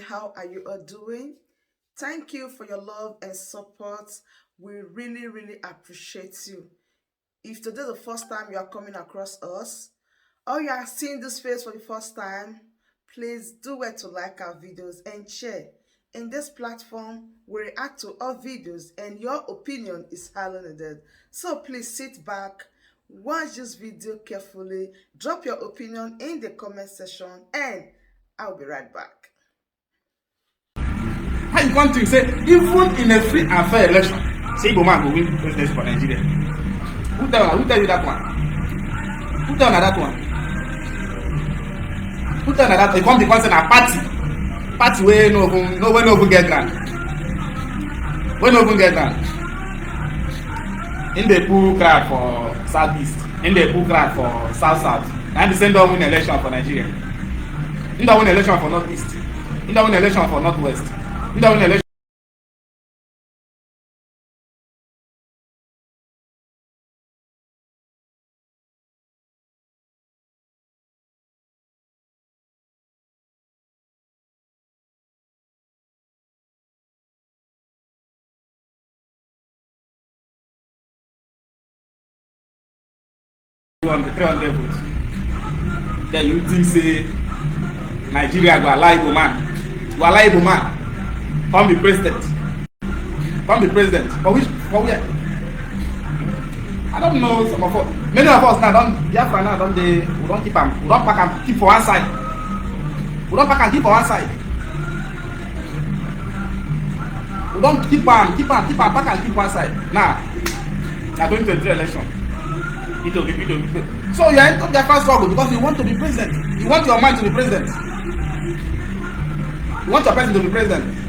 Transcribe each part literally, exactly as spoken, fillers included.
How are you all doing? Thank you for your love and support. We really, really appreciate you. If today is the first time you are coming across us, or you are seeing this face for the first time, please do well to like our videos and share. In this platform, we react to all videos and your opinion is highly needed. So please sit back, watch this video carefully, drop your opinion in the comment section, and I'll be right back. How you come think say even in a free and fair election, say Igbo man go win presidency for Nigeria? Who tell who tell you that one? Who tell you that one? Who tell you that? They come the concern a party, party where no even no where no even get grant, where no even get grant. In the pool crowd for southeast, in the pool crowd for south south. And the same don't win election for Nigeria. He don't win election for Northeast. He don't win election for Northwest. He don't win election. Two hundred, three hundred votes. Then you think say Nigeria go allow Igbo man, go allow Igbo man come be president, come be president for which, for where? I don't know. Some of us, many of us now don, Biafra now don dey, we don keep am, we don pack am keep for one side, we don pack am keep for one side. We don keep am, keep am, keep am, pack am keep one side. Now, na twenty twenty-three election. P two P, P two P. So you are into Biafra struggle because you want to be president. You want your man to be president. You want your person to be president.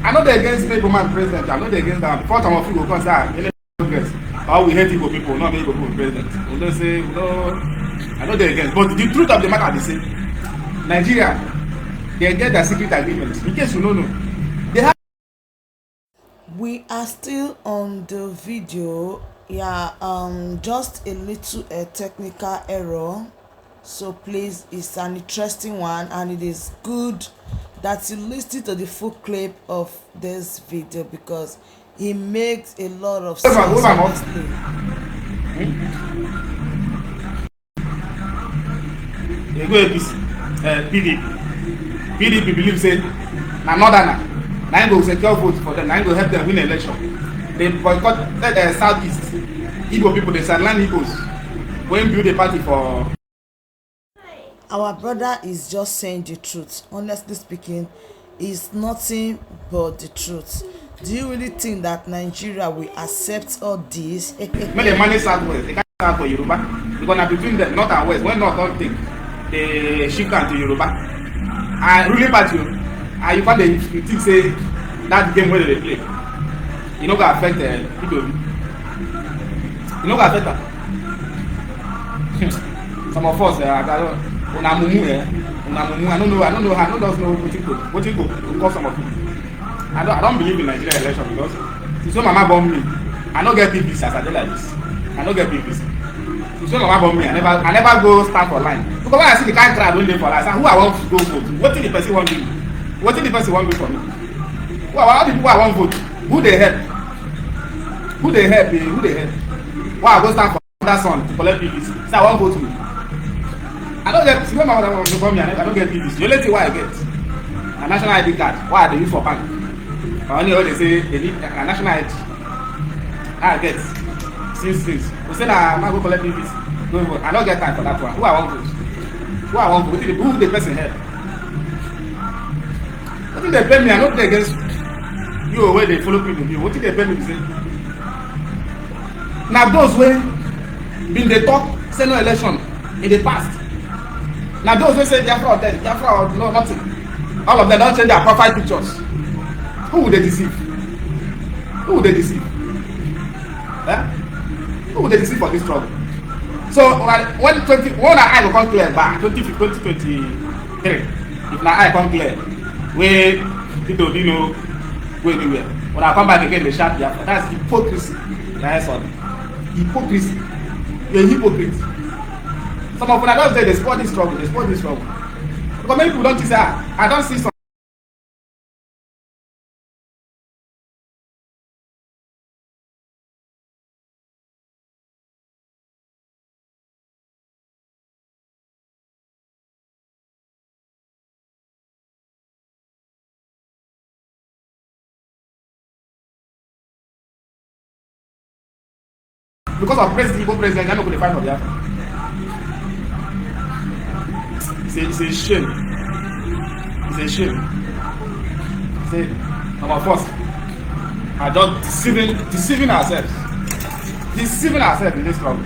I no dey against make Igbo man president. I no dey against that. Before some of you go come say, ah, progress. Or we hate Igbo people, not make Igbo people president. We don't say, we don't, I know they against. But the truth of the matter is say, Nigeria, they get their secret agreement. In case you don't know, they have We are still on the video. Yeah, um, just a little a technical error. So please, it's an interesting one, and it is good that you listen to the full clip of this video because he makes a lot of sense, honestly. They go A P C, uh, P D P. P D P believe say na northerner, na im go secure vote for them, na im go help them win election. They boycotted uh, Southeast. Igbo people, they sideline Igbos when build a party for. Our brother is just saying the truth. Honestly speaking, is nothing but the truth. Do you really think that Nigeria will accept all this? Make they manage Southwest. They can't stand for Yoruba. Because now between them, North and West, when North don't think, they shift am to Yoruba. And ruling party, and you find that you think say that game where they play, you know, go affect uh, people. You know, go affect them. Some of us, uh, I don't, una mumu, eh? Una mumu. I don't know. I don't know. I don't just know what you go, what you go, go call some of you. I don't, I don't believe in Nigeria election because since when mama born me, I no get P V C as I dey like this. I no get P V C. Since when mama born me, I never, I never go stand for line. Because when I see the kind crowd wey dey for line, I say, who I want to go vote? Wetin the person wan do me? Wetin the person wan do for me? Who I, all the people I wan vote? Who dey help? Who dey help? Eh? Who dey help? Why I go stand for that son to collect P V C? Say I wan vote me. I don't get, see when my mother wan vote me, I never, I don't get P V C. The only thing why I get na national I D card. Why I dey use for bank? Or any other they say they need a national I D. I get since since. We say na man go collect P V C. No, no, I don't get time for that one. Who I wan vote? Who I wan vote? Who the person help? Wetin dey pain me, I no dey against you wey dey follow people. Wetin dey pain me be say na those wey bin dey talk say no election in the past. Na those wey say Biafra or death, Biafra or no nothing. All of them don change their profile pictures. Who would they deceive? Who would they deceive? Eh? Who would they deceive for this trouble? So when twenty, when I go come clear back twenty twenty-three, if na I come clear, wey Peter Obi no go anywhere. When I come back again, they shout Biafra. That's hypocrisy. That's all. Hypocrisy. You're a hypocrite. Some of una don say they spoil this trouble, they spoil this trouble. Because many people don't say, "Ah, I don't see some." Because of president, Igbo president, I no go dey fight for Biafra. It's a, it's a shame. It's a shame. Say, number first, I don't deceiving, deceiving ourselves. Deceiving ourselves in this struggle.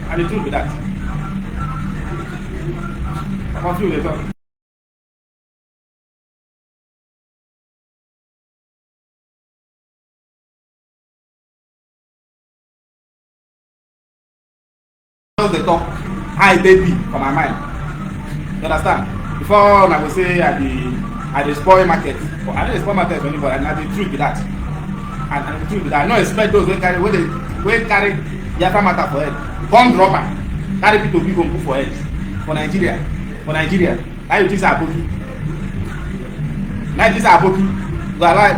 And the truth be that. Number two, they talk. Just dey talk how e take be for my mind. You understand? Before una go say I dey, I dey spoil market. But I no dey spoil market for anybody. And na the truth be that. And, and the truth be that. I no expect those wey carry, wey dey, wey carry Biafra matter for head, come drop am, carry P two P go put for head for Nigeria. For Nigeria. Now you think say aboki? Now you think say aboki? You are right.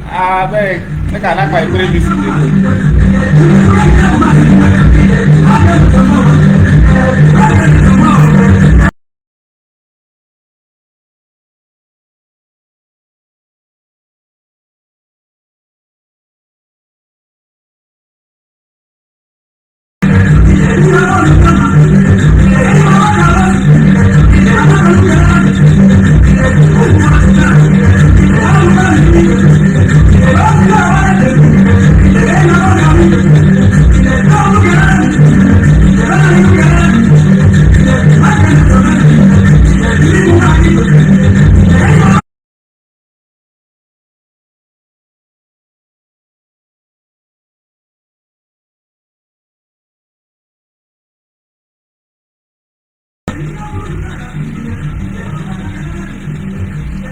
Abeg, make I knack my brain this thing dey go.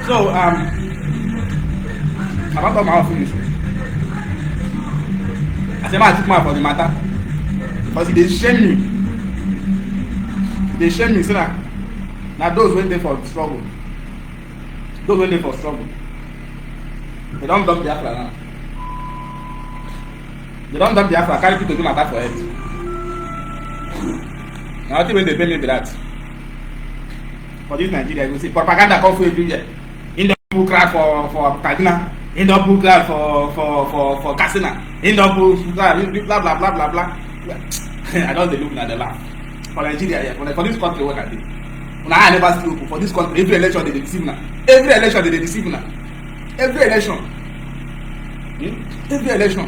So, um, I don talk my own finish. I say, man, I took my for the matter. Because e dey shame me. E dey shame me. So now, now those wey dey for struggle, those wey dey for struggle, they don dump Biafra now. They don dump Biafra, carry P two P matter for head. Na wetin wey dey pain me be that. For this Nigeria, you go see propaganda come full everywhere. He don put crowd for, for Kaduna. He don put crowd for, for, for, for Katsina. He don put crowd, blah, blah, blah, blah, blah. I don dey look na dey laugh. For Nigeria, yeah, for, for this country wey I dey, una eye never still open. For this country, every election they dey deceive una. Every election they dey deceive una. Every election. Hmm? Every election.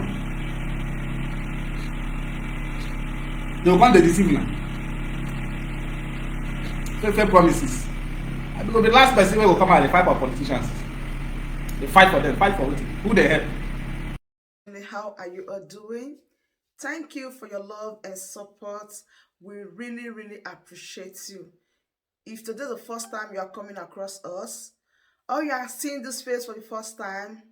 They go come dey deceive una. Fake, fake promises. I go be the last person wey go come out dey fight for politicians. Dey fight for them. Fight for wetin? Who dey help? How are you all doing? Thank you for your love and support. We really, really appreciate you. If today is the first time you are coming across us, or you are seeing this face for the first time,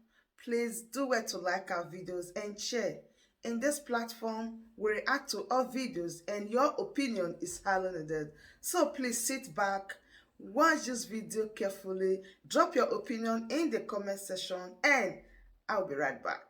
please do well to like our videos and share. In this platform, we react to all videos and your opinion is highly needed. So please sit back, watch this video carefully, drop your opinion in the comment section, and I'll be right back.